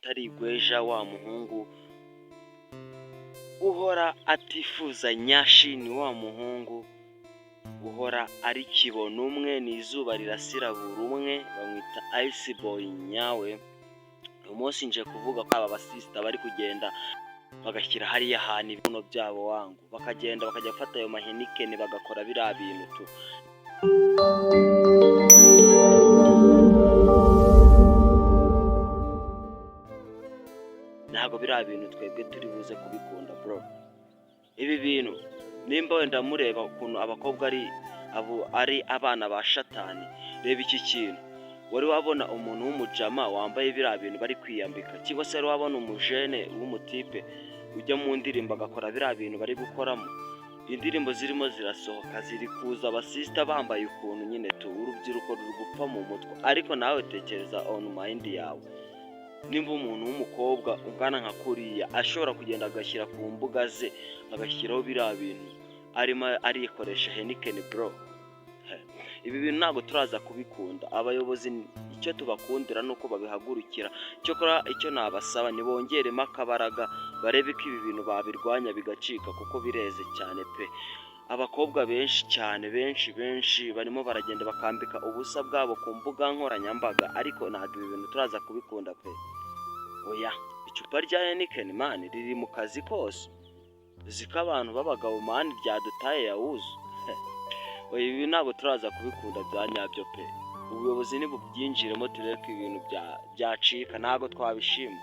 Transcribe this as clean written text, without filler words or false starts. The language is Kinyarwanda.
Utari igweja, wa muhungu uhora atifuza nyashi, ni wa muhungu uhora ari kibona umwe, ni izuba rirasira buri umwe, bamwita Ice Boy nyawe. Uyu munsi nje kuvuga ko aba basisita bari kugenda bagashyira hariya hantu ibibuno byabo wangu, bakagenda bakajya gufata ayo ma Heineken, bagakora biriya bintu tu. Ntabwo biriya bintu twebwe turi buze kubikunda, bro. Ibi bintu, nimba wenda mureba ukuntu abakobwa ari abo, ari abana ba shatani, reba iki kintu. Wari wabona umuntu w'umujama wambaye biriya bintu bari kwiyambika? Cyangwa se wari wabona umujene w'umutipe ujya mu ndirimbo agakora biriya bintu bari gukoramo? Indirimbo zirimo zirasohoka, ziri kuza abasisita bambaye ukuntu nyine tu, urubyiruko ruri gupfa mu mutwe. Ariko nawe tekereza on mind yawe, nimba umuntu w'umukobwa ungana nka kuriya ashobora kugenda agashyira ku mbuga ze, agashyiraho biriya bintu, arimo arikoresha Heineken, bro, ibi bintu ntabwo turaza kubikunda. Abayobozi icyo tubakundira ni uko babihagurukira. Cyokora icyo nabasaba, nibongeremo akabaraga, barebe ko ibi bintu babirwanya bigacika, kuko bireze cyane pe. Abakobwa benshi cyane, benshi benshi, barimo baragenda bakambika ubusa bwabo ku mbuga nkoranyambaga, ariko ntabwo ibi bintu turaza kubikunda pe, oya. Icupa rya Heineken, man, riri mu kazi kose. Uzi ko abantu b'abagabo, man, ryadutaye yawuzu? Oya, ibi ntabwo turaza kubikunda bya nyabyo pe. Ubuyobozi nibubyinjiremo, turebe ko ibintu byacika. Ntabwo twabishima.